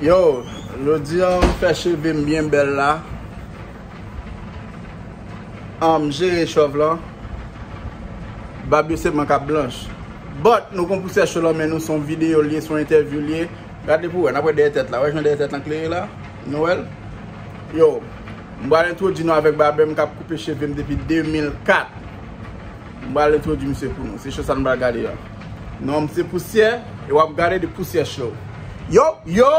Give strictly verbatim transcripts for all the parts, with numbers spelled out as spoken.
Yo, jodi a m fè cheve m byen bèl la. An, m jere chòv lan. Bab yo sèlman k ap blanch. But, nou gon pousè cho lan men nou, se yon videyo l ye, se yon entèvyou l ye. Gade pou wè, n ap wè dèyè tèt la. Wè jan dèyè tèt lan klere la? Nou wè l? Yo, m pral entwodui nou avèk babè m k ap koupe cheve m depi de mil kat. M pral entwodui misye pou nou. Se cho sa n pral gade a. Non, m se Pousyè, e w ap gade The Pousyè Show. Yo, yo!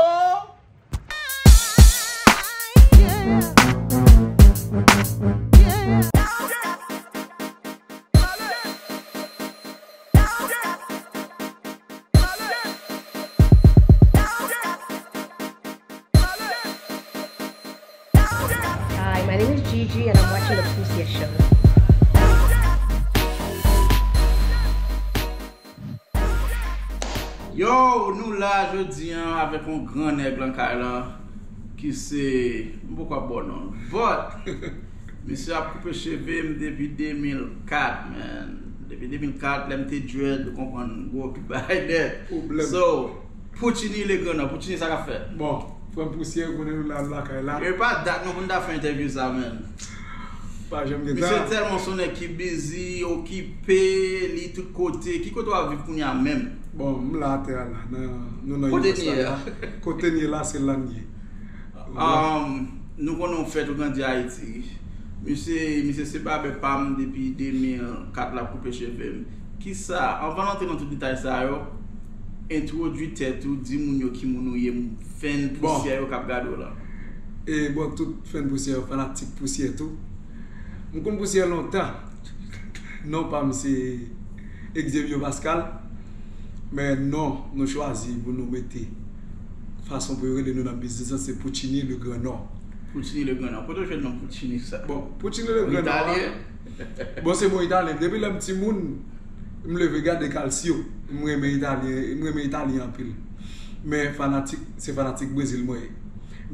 Hi, my name is Gigi and I'm watching the Pousyè Show. Yo, nou la jodi an avèk yon gran nèg lan kay lan ki se, m poko ap ba w non l. But, misye ap koupe cheve m depi de mil kat, man. Depi de mil kat, lè m te dread, ou konprann, gwo bagay nèt. Pwoblèm. So, Pouchini Legrand, Pouchini, sa k ap fèt? Bon, frè m Pousyè, konnen nou la, m lakay la. E pa dat non pou n ta fè entèvyou sa, man. Pa janm gen Misye tan. Tèlman se yon nèg ki busy, okipe, li tout kote. Ki kote w ap viv kounye a menm? Bon, m la atè a la, nan, nou nan Kote U S n ye la. a? Kote n ye la, se la n ye. Um, nou konnen w fèt, ou grandi Ayiti. Misye, misye se babè pa m depi de mil kat l ap koupe cheve m. Kisa, anvan n antre nan tout detay sa yo, entwodui tèt ou, di moun yo ki moun ou ye, fèn Bon. Pousyè yo k ap gade w la. E bon, tout fèn Pousyè yo, fanatik Pousyè tou. M konn Pousyè lontan. Non pa m se Exevio Pascal. Men non, nou chwazi pou nou mete fason pou yo rele nou nan biznis lan, se Pouchini Legrand. Pouchini Legrand. Kote w jwenn non Pouchini sa? Bon, Pouchini Legrand. Italyen? Bon, se bon italyen. Depi lè m timoun, m leve gade Calcio. M renmen italyen, m renmen italyen anpil. Men fanatik, se fanatik Brezil mwen ye.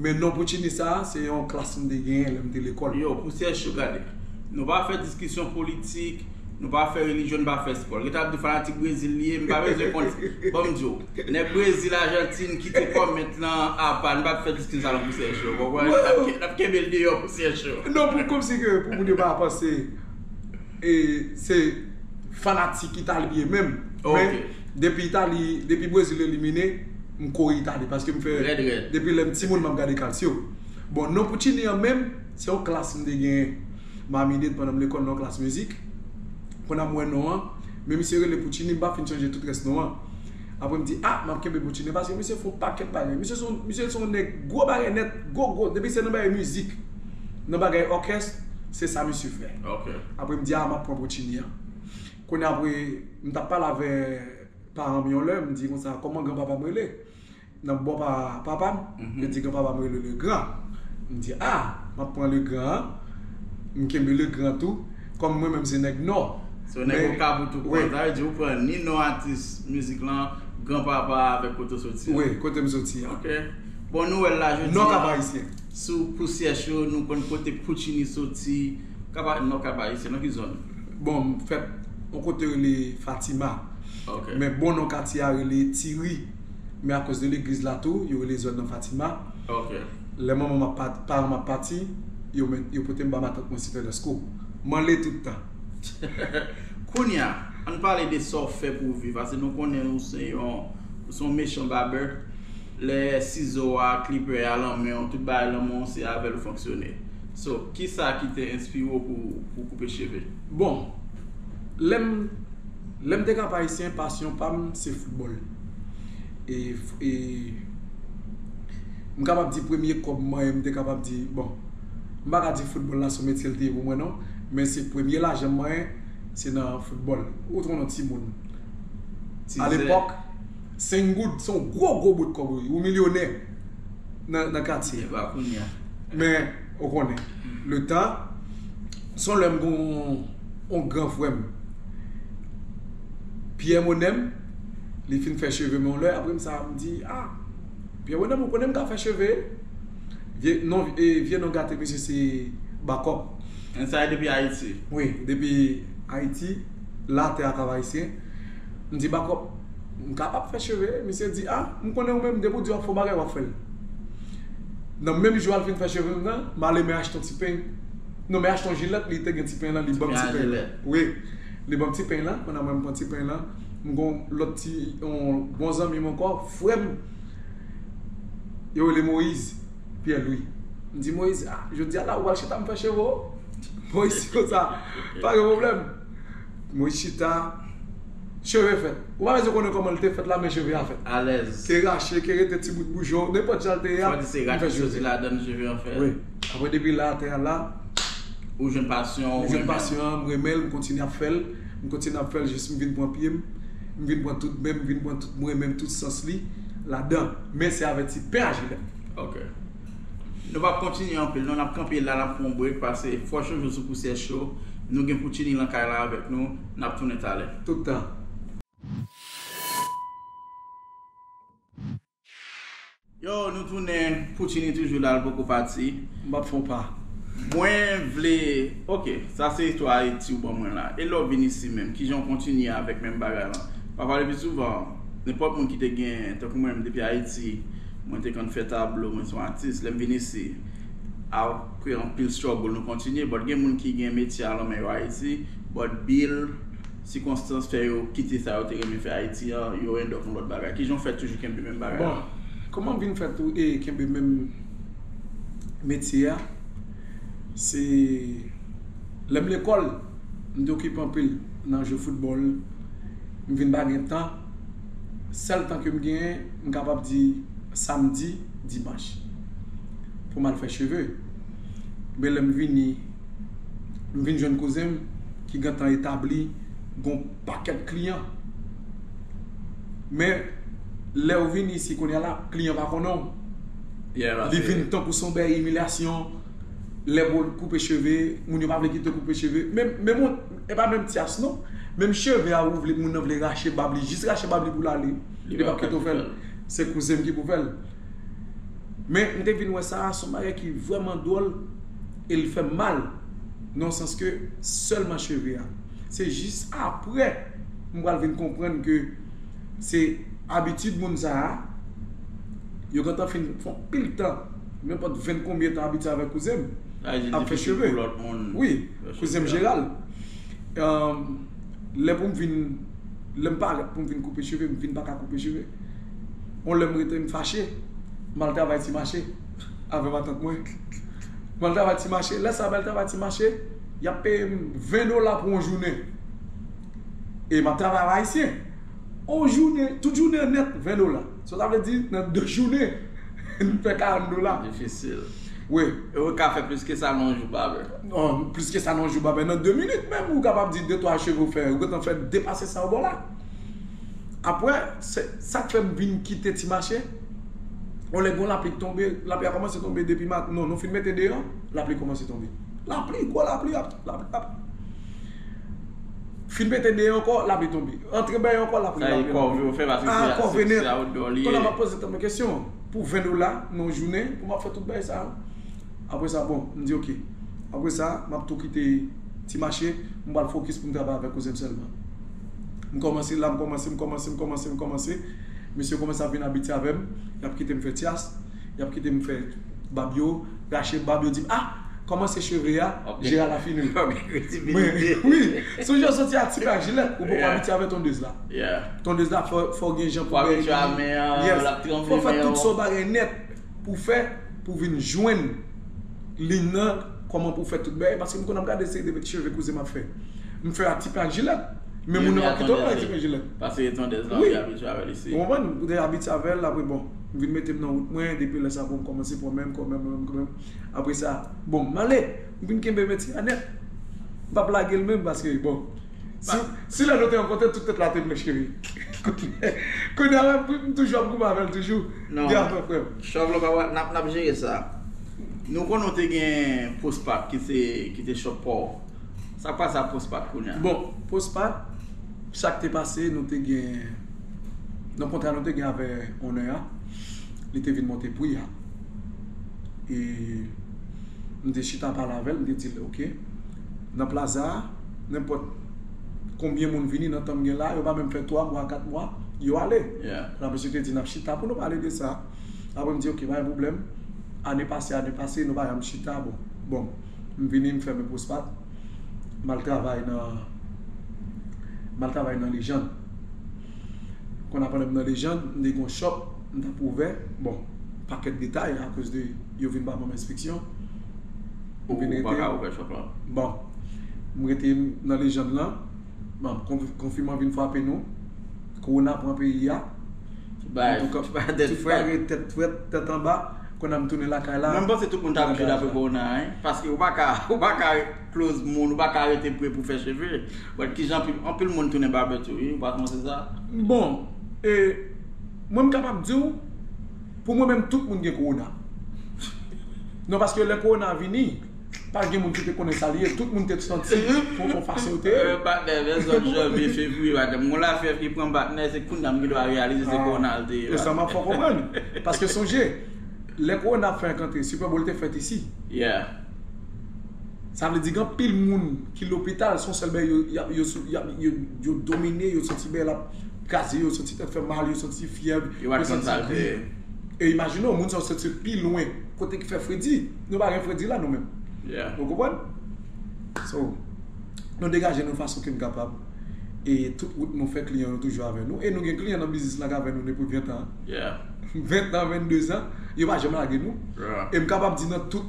Men non Pouchini sa, se yon klas m te genyen lè m te lekòl. Yo, Pousyè Cho, gade. Nou pa fè diskisyon politik, nou pa fè relijyon, nou pa fè spò. Li ta ap di fanatik Brezil li ye, m pa bezwen konn. Ban m di w, nèg Brezil, Ajantin ki te kòmèt lan apa, nou pa fè diskisyon sa nan Pousyè Cho. Ou konprann? N ap ke- n ap kenbe l deyò Pousyè Cho. Non, pou kòmsi ke pou moun yo pa panse e se fanatik Itali li ye menm. Ok. Men depi Itali, depi Brezil elimine, m kouri Itali paske m fè Rèd, rèd. Depi lè m timoun m ap gade Calcio. Bon, non Pouchini an menm, se yon klas m te genyen Miami-Dade pandan m lekòl nan yon klas mizik. Kounye a m wè non an, men misye rele Pouchini, m pa fin chanje tout rès non an. Apre m di, ah, m ap kenbe Pouchini paske misye fè yon pakèt bagay. Misye se yon, misye se yon nèg gwo bagay nèt, gwo gwo. Depi se nan bagay mizik, nan bagay òkès, se sa misye fè. Ok. Apre m di, ah, m ap pran Pouchini an. Kounye a apre, m t ap pale avè paran m yon lè, m di konsa, kòman granpapa m rele? Nan bò pa papa m, Mhm. yo di granpapa m rele Legrand. M di, ah, m ap pran Legrand an, m kenbe Legrand tou, kòm mwen menm se nèg Nò. So, nèg Okap ou tou pran. Sa vle di ou pran ni non atis mizik lan, granpapa avèk kote w soti a. Wi, kote m soti a. Ok. Bon, nou wè l la jodi Non a, Kap Ayisyen. Sou Pousyè Cho, nou konn kote Pouchini soti. Kap A-, non Kap Ayisyen, nan ki zòn? Bon, m fèt yon kote rele Fatima. Ok. Men bon non katye a rele Tiri. Men akoz de legliz la tou, yo rele zòn nan Fatima. Ok. Lè manman m ap pati, paran m ap pati, yo, met, yo pote m ba matant mwen Sitè Lèsko. M anle tout tan. Kounye a, ann pale de sa w fè pou w viv. Paske nou konnen ou se yon, ou se yon mechan babè. Lè sizo a, klipè a lan men w, tout bagay lan men w, se avè l ou fonksyone. So, kisa ki te enspire w pou, pou koupe cheve? Bon, lè m, lè m te Kap Ayisyen, pasyon pa m se foutbòl. E, e m kapab di premye kòb mwen, m te kapab di, bon, m pa ka di foutbòl la se yon metye l te ye pou mwen non, men se premye lajan mwen se nan foutbòl. Ou konnen yon timoun. Tizè. Alepòk, senk goud se yon gwo gwo bout kòb wi, ou milyonè nan, nan katye. E pa kounye a. Men, ou konnen, letan, se yon lè m gon yon gran frè m, Pyè Monem, li fin fè cheve m yon lè, apre m sa, m di, ah, Pyè Monem, ou konnen m ka fè cheve? Vye, non, e, vye non gate misye se Bakòp. Sa e depi Ayiti? Wi, depi Ayiti, la atè a Kap Ayisyen. M di, Bakòp, m kapab fè cheve? Misye di, ah, m konnen ou menm, depi w di w ap fè yon bagay, w ap fè l. Nan menm jou al fin fè cheve m nan, m ale men achte yon ti peny. Non, men achte yon jilèt, li te gen ti peny lan, li ban m ti peny lan. Wi. Li ban m ti peny lan, pandan mwen m pran ti peny lan, m gon lòt ti, yon bon zanmi m ankò, frè m, yo rele Moyiz Pyè Lwi. M di Moyiz, ah, jodi a la, ou al chita m fè cheve w. Moyiz di konsa, pa gen pwoblèm. Moyiz chita, cheve fèt. Ou pa bezwen konnen kòman l te fèt la, men cheve a fèt. Alèz. Ke rache, ke rete ti bout boujon, nenpòt jan l te ye a. Fò di se rache, cheve ladan l, cheve an fèt. Wi. Apre depi la, atè a la, ou jwenn pasyon, ou jwenn pasyon an, m renmen l, m kontinye ap fè l. M kontinye ap fè l jis m vin pran pye m. M vin pran tout men m, m vin pran tout, m renmen m tout sans li ladan. Men se avèk ti peny a jilèt. Ok. Nou p ap kontinye anpil, non, n ap kanpe la, n ap pran yon break, pase fò cheve sou pousyè cho. Nou gen Poutchini lan kay la avèk nou, n ap tounen talè. Tout tan. Yo, nou tounen, Poutchini toujou la, l poko pati. M p ap fè w pa. Mwen vle, ok, sa se istwa Ayiti ou ban mwen la. E lè w vin isi menm, kijan w kontinye avèk menm bagay lan? Pa pale pi souvan, nenpòt moun ki te gen, tankou mwen menm depi Ayiti, mwen te konn fè tablo, mwen se yon atis, lè m vin isi, apre anpil struggle, nou kontinye, but gen moun ki gen metye a lan men yo Ayiti, but bil, sikonstans fè yo kite sa yo te renmen fè Ayiti an, yo end up yon lòt bagay. Kijan w fè toujou kenbe menm bagay la? Bon, kòman m vin fè tou, e kenbe menm metye a? Se lè m lekòl, m te okipe anpil nan jwe foutbòl, m vin pa gen tan. Sèl tan ke m genyen, m kapab di samdi, dimanch pou m al fè cheve. Men lè m vini, m vin jwenn kouzen m ki gentan etabli, gon pakèt kliyan. Men lè w vini isi kounye a la, kliyan pa konnen w. Li vin tankou se yon bèy imilyasyon. Lè pou l koupe cheve, moun yo pa vle kite w koupe cheve. Menm, menm, e pa menm tyas non. Menm cheve a ou vle, moun nan vle rache bab li, jis rache bab li pou l ale. Li p ap kite w fè l. Se kouzen m ki pou fè l. Men m te vin wè sa, se yon bagay ki vrèman dwòl e l fè m mal. Nan sans ke sèlman cheve a. Se jis apre m pral vin konprann ke se abitid moun sa a, yo gentan fin fè yon pil tan, nenpòt venn konbyen tan abitye avèk kouzen m ap fè cheve. Wi, kouzen m Jeral. Lè pou m vin, lè m parèt pou m vin koupe cheve, m vin pa ka koupe cheve. On lè m rete m fache, m al travay ti mache avè matant mwen. M al travay ti mache, lè sa m al travay ti mache, y ap peye m ven dola pou yon jounen. E m ap travay avè Ayisyen. On jounen, tout jounen an nèt, ven dola. Sa vle di, nan de jounen, m fè karant dola. Difisil. Wi. E ou ka fè plis ke sa nan yon jou babè? Non, plis ke sa nan yon jou babè. Nan de minit menm, ou kapab di de twa cheve ou fè. Ou gentan fè depase sa ou bò la. Apre, se sa k fè m vin kite ti mache. On lè gon lapli k tonbe, lapli a kòmanse tonbe depi maten. Non, nou fin mete deyò, lapli kòmanse tonbe. Lapli, gwo lapli, ap, lapli, ap. Fin mete deyò ankò, lapli tonbe. Antre bèy ankò, lapli, lapli, lapli. Sa e kòve ou fè, paske se, se, se outdoor li ye. Kounye a m ap poze tèt mwen kesyon, pou ven dola nan yon jounen, pou m ap fè tout bèy sa yo? Apre sa, bon, m di, ok. Apre sa, m ap tou kite ti mache, m pral fokis pou m travay avèk kouzen m sèlman. M kòmanse la, m kòmanse, m kòmanse, m kòmanse, m kòmanse. Mesye kòmanse ap vin abitye avè m, y ap kite m fè tyas, y ap kite m fè bab yo, rache bab yo, di m, ah, kòmanse cheve a, Jeral la fini. Wi, sonje w soti ak ti bag jilèt, ou poko abitye avè tondez la. Tondez la, fò, fò gen jan pou abitye a men an, l ap tranble men an. Fò fè tout sa w bagay nèt pou fè, pou vin jwenn liy nan, kòman pou fè tout bagay, paske m konn ap gade seri de cheve kouzen m ap fè. M fè ak ti pè ak jilèt, men moun nan p ap kite w fè ak ti pè jilèt. Paske tondez la, ou te abitye avè l isi. Ou konprann? Ou te abitye avè l, apre bon, m vin mete m nan wout mwen, depi lè sa bon, m kòmanse pran men m, kòmanse pran men m, kòmanse pran men m. Apre sa, bon, m ale, m vin kenbe metye a nèt. M p ap lage l menm, paske, bon, si, si lè nou te rankontre, tout tèt la te blanch, cheri. Kounye a, m toujou ap goumen avè l toujou. Non. Gen afè, frè m. Chòv lo pa, n ap, n ap jere sa. Nou konnen w te gen Postpac ki se, ki te chòp pa w. Sa k pase ak Postpac kounye a? Bon, Postpac, sa k te pase, nou te gen, nan kontra nou te gen avè onè a, li te vin monte pri a. E m te chita pale avè l, m te di l, ok, nan plaza a, nenpòt konbyen moun vini nan tan m gen la, yo pa menm fè twa mwa, kat mwa, yo ale. La, mesye te di, n ap chita pou nou pale de sa. Apre m di, ok, pa gen pwoblèm. Ane pase, ane pase, nou pa janm chita, bon. Bon, m vini, m fèmen Prospat, m al travay nan, m al travay nan Lejann. Kounye a pandan m nan Lejann, m te gen yon shop, m t ap ouvè, bon, pakèt detay, akoz de yo vin ba ban m enspeksyon. M vin rete. Ou pa ka ouvè shop la? Bon, m rete nan Lejann lan, bon, konf-, konfiman vin frape nou, kowona pran peyi a. Tout bagay, tout bagay tèt frèt. Tout bagay tèt frèt, tèt anba. Kounye a m tounen lakay la. Mwen, m panse tout moun ta abitye dapre kowona, hein. Paske ou pa ka, ou pa ka close moun, ou pa ka rete pre pou fè cheve. But kijan anpil, anpil moun tounen babè tou, wi, ou pa panse sa? Bon, e, mwen, m kapab di w, pou mwen menm, tout moun gen kowona. Non, paske lè kowona vini, pa gen moun ki te konnen sa l ye. Tout moun te santi fon fon fason yo te ye. Patnè, vè zòt janvye, fevriye, patnè. Mwen lafyèv ki pran patnè, se kounye a m gen dwa reyalize se kowona l te ye. E sa m ap fè w konprann. Paske sonje, lè kowona ap fenk antre, Super Bowl te fèt isi. Yeah. Sa vle di gen anpil moun ki lopital, se yon sèl bagay yo, y ap, yo, sou- y ap, yo, yo domine, yo santi bagay la ap kraze yo, yo santi tèt fè mal, yo santi fyèv, yo pa t konn sa l te ye. E imajine w, moun sa yo soti pi lwen, kote ki fè fredi. Nou pa gen fredi la nou menm. Yeah. Ou konprann? So, nou degaje nou fason ke n kapab. E tout wout nou fè, kliyan yo toujou avè nou. E nou gen kliyan nan biznis la k avè nou depi ven tan. Yeah. Ven tan, venndezan, yo pa janm lage nou. Yeah. E m kapab di nan tout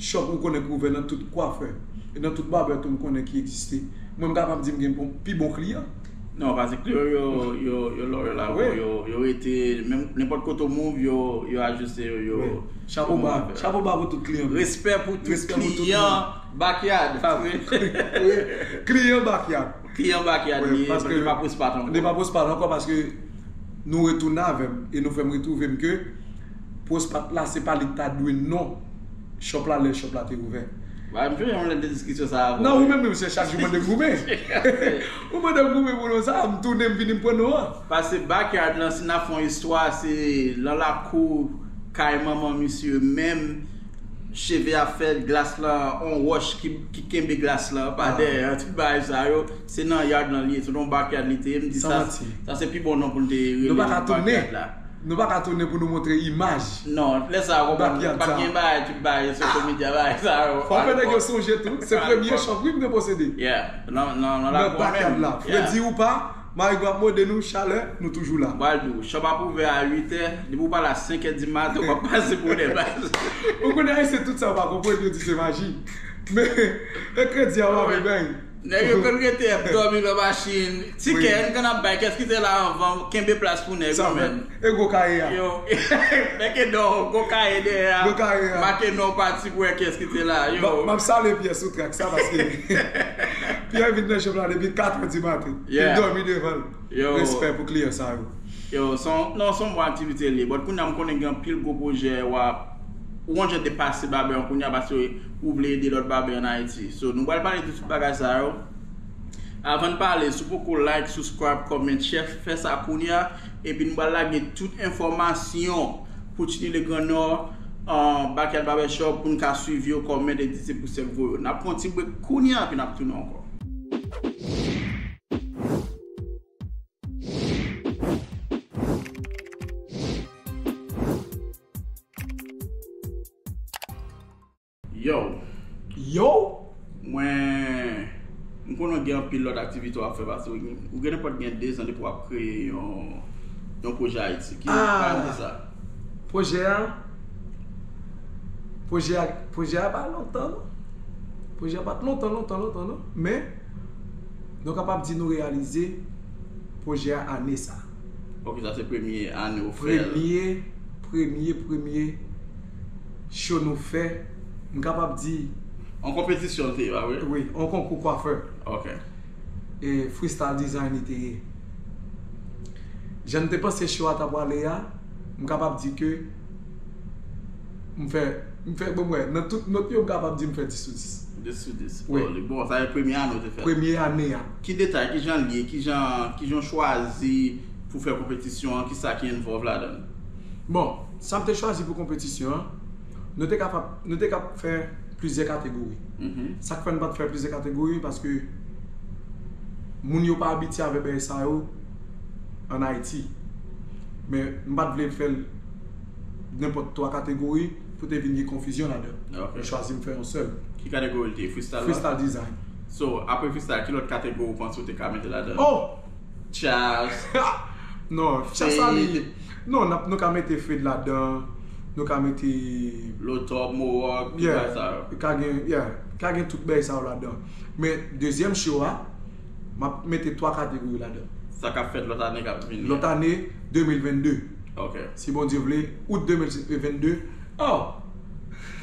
shop ou konnen ki ouvè, nan tout kwafè, e nan tout babè tou m konnen ki egziste, mwen m kapab di m gen bon, pi bon kliyan. Non, paske kliyan yo, yo, yo loyal avè w, yo, yo rete, menm nenpòt kote w move, yo, yo ajoute yo, yo, yo move avè w. Chapo ba, chapo ba pou tout kliyan. Respè pou tout kliyan Backyard. Wi. Kliyan Backyard. Kliyan Backyard li ye, paske li pa Prospat ankò. Li pa Prospat ankò paske nou retounen avè m e nou fè m retwouve m ke Prospat la, se pa li ki ta dwe non shop la lè shop la te ouvè. Ba, m sonje yon lè de diskisyon sa avè w. Non, ou menm, menm, se chak jou mande m goumen. Ou mande m goumen pou non sa, m tounen, m vini, m pran non an. Paske Backyard lan, si n ap fè yon istwa, se lan lakou kay manman misye menm, cheve ap fèt, glas lan, on wòch ki, ki kenbe glas lan pa dèyè, tout bagay sa yo, se nan yard lan li ye, se nan backyard li te ye, m di sa, sa se pi bon non pou n te rele backyard la. Nou pa ka tounen pou nou montre imaj. Non, lè sa a, ou konprann, pa t gen bagay, tout bagay, social media, bagay sa yo. Fò fè nèg yo sonje tou, se premye shop, wi, m te posede. Yeah, nan, nan, nan lakou an menm. Nan backyard la. Fredi ou pa, Marigo ap mòde nou, chalè, nou toujou la. M pral di w, shop ap ouvè a uit è, depi w pa la senk è di maten, w ap pase pwoblèm. Ou konnen Ayisyen tout sa w pa konprann, yo di se maji. Men, e kredi a w ap bay. Nèg yo konn rete ap dòmi nan machin. Tikè, n konn ap bay, kès ki te la anvan, kenbe plas pou nèg yo, menm. E gwo kaye a. Yo, nèg e dò, gwo kaye dèyè a. Gwo kaye a. Make non pati pou wè kès ki te la, yo. M ap salye Pyè sou trak sa, paske Pyè vin nan shop la depi kat è di maten. Li dòmi devan l. Yo. Respè pou kliyan sa yo. Yo, se yon, non, se yon bon aktivite li ye. But kounye a m konnen gen anpil gwo pwojè w ap, ou gon jan de pase babè an kounye a paske ou vle ede lòt babè an Ayiti. So, nou pral pale de tout bagay sa yo. Avan n pale, si w poko like, subscribe, comment, share, fè sa kounye a. Epi nou pral lage tout enfòmasyon pou Tini Le Grand Nord, uh, Backyard Barbershop, pou n ka swiv yo, comment, e di se pou sèk voye yo. N ap pran ti break kounye a, epi n ap tounen ankò. Yo. Yo. Mwen, m konnen w gen anpil lòt aktivite w ap fè, paske w gen, ou gen nenpòt gen de zan depi w ap kreye yon, yon pwojè Ayiti. Ki, pale de sa. Pwojè a, pwojè a, pwojè a pa lontan, non. Pwojè a pa t lontan, lontan, lontan, non. Men, nou kapab di nou reyalize pwojè a ane sa. Ok, sa se premye ane w fè l. Premye, premye, premye show nou fè, m kapab di. Yon konpetisyon l te ye, pa vre? Wi, yon konkou kwafè. Ok. E freestyle design li te ye. Jan n te panse show a ta pwale a, m kapab di ke m fè, m fè, bon, mwen, nan tout nòt yo, m kapab di m fè dis sou dis. Dis sou dis. Wi. Oh, li bon, sa se premye ane w te fè l? Premye ane a. Ki detay, ki jan l ye, ki jan, ki jan w chwazi pou fè konpetisyon an, ki sa ki involve ladan l? Bon, sa m te chwazi pou konpetisyon an, nou te kapab, nou te kab fè plizyè kategori. Mhm. Sa k fè n pa t fè plizyè kategori, paske moun yo pa abitye avè bagay sa yo ann Ayiti. Men, m pa t vle fè l nenpòt twa kategori pou te vin gen konfizyon ladan. Ok. Mwen chwazi m fè yon sèl. Ki kategori l te ye? Freestyle la? Freestyle design. So, apre freestyle, ki lòt kategori ou panse ou te ka mete ladan? Oh! Chas. Non, chas sa li. Non, n ap, nou ka mete fed ladan. Nou ka mete Lotòp, Mohawk, tout bagay sa yo. Ka gen, yeah, ka gen tout bagay sa yo ladan. Men dezyèm show a, m ap mete twa kategori ladan. Sa k ap fèt lòt ane k ap vini. Lòt ane, de mil vennde. Ok. Si Bondye vle, out de mil vennde. Oh!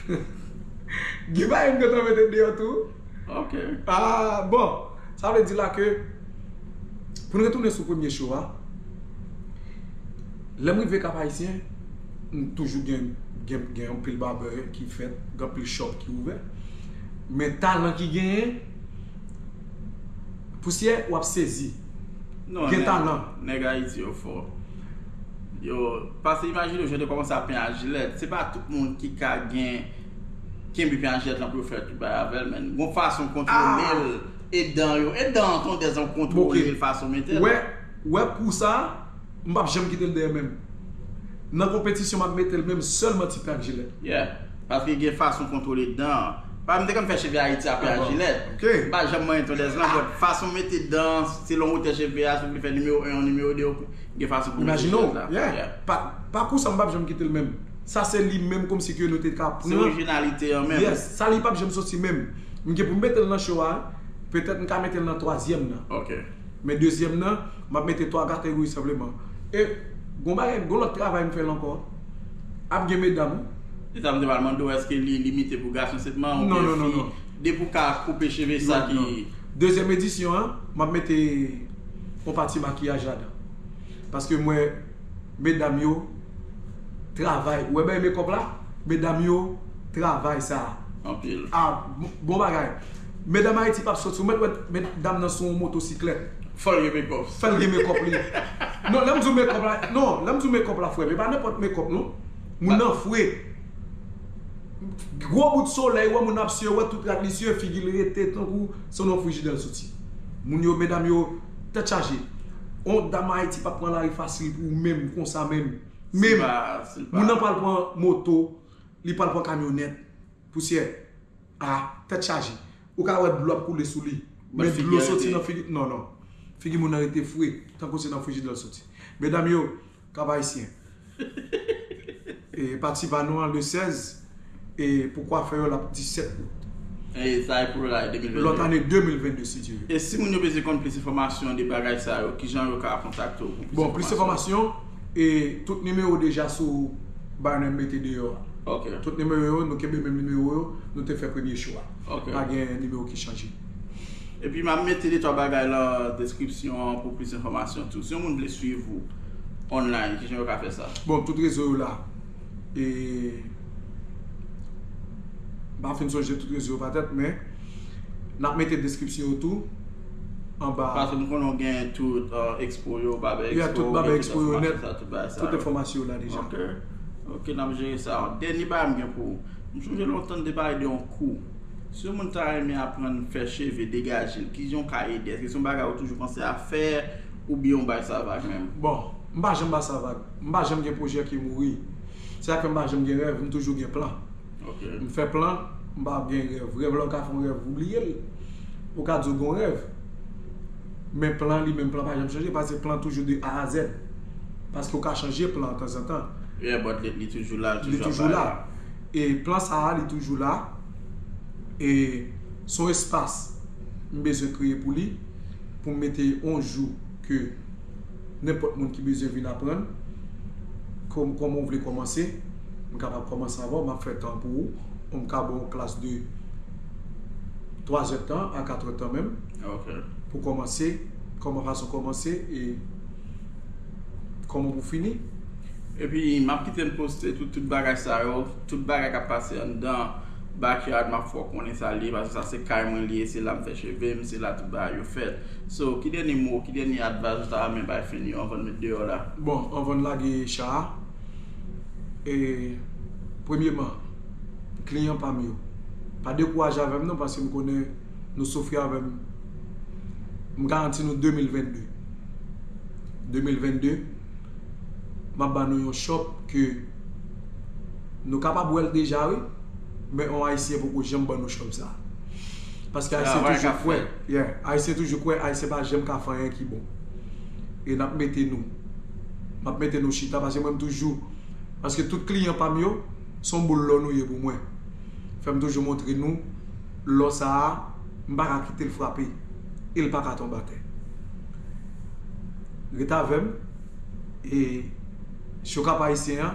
Gen bagay m gentan mete deyò tou. Ok. Ah, bon, sa vle di la ke pou n retounen sou premye show a, lè m rive Kap Ayisyen, m toujou gen, gen, gen anpil babè ki fèt, gen anpil shop ki ouvè. Men talan ki genyen, pousyè, w ap sezi. Non, gen talan. Nèg Ayiti yo fò. Yo, pase imajine w, jan yo te kòmanse a pen a jilèt. Se pa tout moun ki ka gen, kenbe pen a jilèt lan pou yo fè tout bagay avè l, men gon fason kontwole l, e dan yo, e dan an tondèz lan kontwole l, fason mete l. Wè, wè kou sa, m p ap janm kite l dèyè menm. Nan konpetisyon, m ap mete l menm sèlman ti pen ak jilèt. Yeah. Paske gen fason kontwole dan an. Pa m te konn fè cheve Ayiti apre a jilèt. Ok. M pa janm manyen tondèz lan, but fason mete dan an, selon wotè cheve a, si w vle fè nimewo en, nimewo de, gen fason pou mete jilèt la. Imajine w, yeah. Pa, pa kou sa m p ap janm kite l menm. Sa se li menm kòmsi ke nou te ka pran. Se orijinalite an menm. Yes, sa li p ap janm soti menm. M gen pou m mete l nan show a, petèt m ka mete l nan twazyèm nan. Ok. Men dezyèm nan, m ap mete twa kategori senpleman. E gon bagay, gon lòt travay m fè l ankò. Ap gen medam. Se sa m te pral mande w, èske li limite pou gason sèlman oubyen fi? Non, non, non, non. Depi w ka koupe cheve sa ki. Non, non. Dezyèm edisyon an, m ap mete yon pati makiyaj ladan. Paske m wè medam yo travay. Ou wè bagay makeup la? Medam yo travay sa. Anpil. Ah, bon, bon bagay. Medam Ayiti p ap soti. Ou mèt wè medam nan sou yon motosiklèt. Fò l gen makeup. Fò l gen makeup li. Non, lè m di w makeup la, non, lè m di w makeup la, frè m, e pa nenpòt makeup, non. Moun nan fre. Gwo bout solèy, wè moun ap siye, wè tout rad li siye, figi l rete tankou se nan yon frijidè l soti. Moun yo, medam yo, tèt chaje. On dam Ayiti p ap pran lari fasil pou ou menm, konsa menm. Menm. Moun nan pral pran moto, li pral pran kamyonèt. Pousyè. Ah, tèt chaje. Ou ka wè dlo ap koule sou li. Men dlo soti nan figi. Non, non. Figi moun nan rete fre, tankou se nan frijidè l soti. Medam yo, Kap Ayisyen. E pati pa nou an le sèz, e pou kwafè yo, l ap disèt out. E sa e pou lòt ane de mil vennde. Lòt ane de mil vennde, si Dye vle. E si moun yo bezwen konn plis enfòmasyon de bagay sa yo, kijan yo ka kontakte w pou plis enfòmasyon? Bon, plis enfòmasyon, e tout nimewo deja sou banner m mete deyò a. Ok. Tout nimewo yo, nou kenbe menm nimewo yo, nou te fè premye show a. Ok. Pa gen nimewo ki chanje. Epi m ap mete de twa bagay nan deskripsyon an pou plis enfòmasyon tou. Si yon moun vle swiv ou online, kijan yo ka fè sa? Bon, tout rezo yo la. E m pa fin sonje tout rezo yo pa tèt, men n ap mete deskripsyon yo tou anba. Paske m konnen w gen tout, euh, expo yo, Babè Expo, tout Babè Expo yo nèt, tout bagay sa yo. Tout enfòmasyon yo la deja. Ok. Ok, n ap jere sa. Dènye bagay m gen pou ou. M sonje lontan n te pale de yon kou. Si yon moun ta renmen aprann fè cheve, degaje l, kijan w ka ede? Èske se yon bagay ou toujou panse ap fè oubyen w bay sa vag menm? Bon, m pa janm bay sa vag. M pa janm gen pwojè ki mouri. Se sa k fè m pa janm gen rèv, m toujou gen plan. Ok. M fè plan, m pa gen rèv. Rèv la, ou ka fè yon rèv, ou bliye l. Ou ka di w gen yon rèv. Men plan li menm, plan pa janm chanje, paske plan toujou de A a Z. Paske ou ka chanje plan tanzantan. Yeah, but li, li toujou la, li toujou ap bay la. E plan sa a, li toujou la. E se yon espas m bezwen kreye pou li, pou m mete yon jou ke nenpòt moun ki bezwen vin aprann, kòm, kòman w vle kòmanse, m kapab kòmanse avè w, m ap fè tan pou ou, ou m ka ba w yon klas de twa zè tan a kat zè tan menm. Ok. Pou kòmanse, kòman fason kòmanse e kòman pou fini. Epi, m ap kite n poste tout, tout bagay sa yo, tout bagay k ap pase anndan backyard, m ap fè w konnen sa l ye, paske sa se kay mwen li ye, se la m fè cheve m, se la tout bagay yo fèt. So, ki dènye mo, ki dènye advice ou ta renmen bay Fenyo anvan n met deyò la? Bon, anvan n lage cha a, e, premyeman, kliyan pa m yo, pa dekouraje avè m non, paske m konnen nou soufri avè m. M garanti nou de mil vennde. De mil vennde, m ap ba nou yon shop ke Nou kapab wè l deja, wi. Men yon Ayisyen poko janm ban nou chòm sa. Paske Ayisyen toujou kwè, yeah, Ayisyen toujou kwè, Ayisyen pa janm ka fè anyen ki bon. E n ap mete nou, m ap mete nou chita, paske mwen m toujou, paske tout kliyan pa m yo, se yon boul lò nou ye pou mwen. Fè m toujou montre nou lò sa a, m pa ka kite l frape, e l pa ka tonbe atè. Ret avè m. E Chokap Ayisyen an,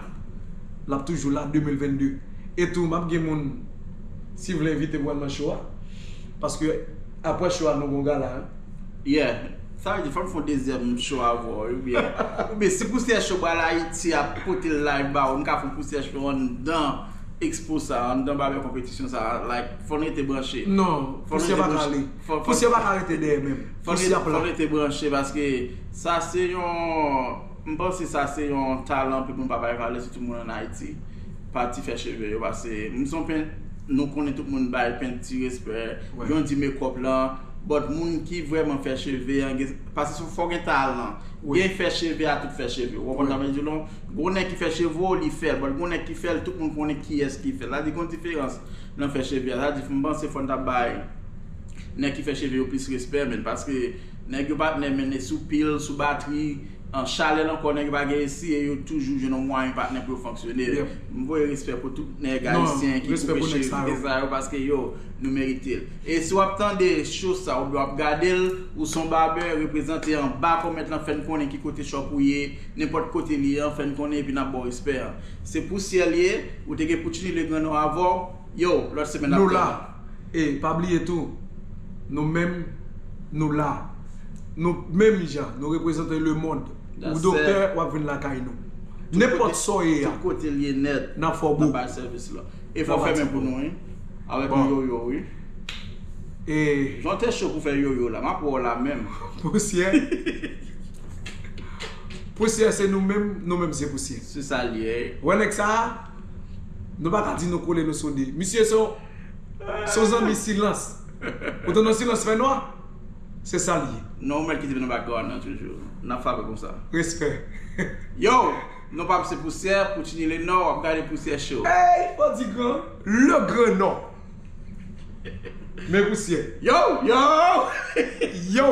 l ap toujou la de mil vennde. E tou, m ap gen moun, si vle envite m pral nan show a. Paske apre show a, nou gon gala, hein. Yeah. Sa vle di, fò n fè yon dezyèm show avè w, oubyen, oubyen si Pousyè Show pral Ayiti ap pote l live ba ou, n ka fè yon Pousyè Show anndan expo sa, anndan babè konpetisyon sa, like, fò n rete branche. Non, Pousyè pa ka ale. Pousyè pa ka rete dèyè menm. Pousyè ap la. Fò n rete branche, paske sa se yon, m panse sa se yon talan anpil moun pa bay valè, sitou moun ann Ayiti, pati fè cheve yo, paske m se yon pent, nou konnen tout moun bay penti respè, gen yon di makeup lan, but moun ki vrèman fè cheve an, gen, paske fò gen talan. Gen fè cheve a tout fè cheve. Ou konprann sa m vle di w lan? Gon nèg ki fè cheve w, li fè l. But gon nèg ki fè l, tout moun konnen kiyès ki fè l. Sa di gon diferans nan fè cheve a. Sa di, m panse fò n ta bay nèg ki fè cheve yo plis respè, men, paske nèg yo patnè, men, sou pil, sou batri, an chalè l ankò, nèg yo pa gen esi e yo toujou jwenn yon mwayen patnè pou yo fonksyone. M voye respè pou tout nèg ayisyen ki koupe cheve sa yo, paske yo, nou merite l. E si w ap tande show sa oubyen w ap gade l, ou se yon babè, reprezante anba kòmèt lan, fè n konnen ki kote shop ou ye, nenpòt kote li ye an, fè n konnen epi n ap ba w respè an. Se Pousyè l ye, ou te gen Pouchini Legrand avè w. Yo, lòt semèn n ap tande. E pa bliye tou, nou menm, nou la. Nou menm jan, nou reprezante lemonn. Ou doktè, w ap vin lakay nou. Nenpòt sa w ye a, n ap fè w bo. E fò w fèmen pou nou, wi. Avèk yon yoyo, wi. E jan w te cho pou fè yoyo la, m ap wè w la menm. Pousyè. Pousyè se nou menm, nou menm se pousyè. Se sa l ye. Wè nèg sa a, nou pa ka di nou kole nou sonde. Misye se yon, se yon zanmi silans. Ou tande yon silans fè nwa? Se sa l ye. Non, ou mèt kite m nan background nan toujou. N ap frape konsa. Respè. Yo, non pa m se Pousyè, Pouchini Lenò, w ap gade Pousyè Show. Ey, fò di gran, le gran non. Men Pousyè. Yo, yo! Yo!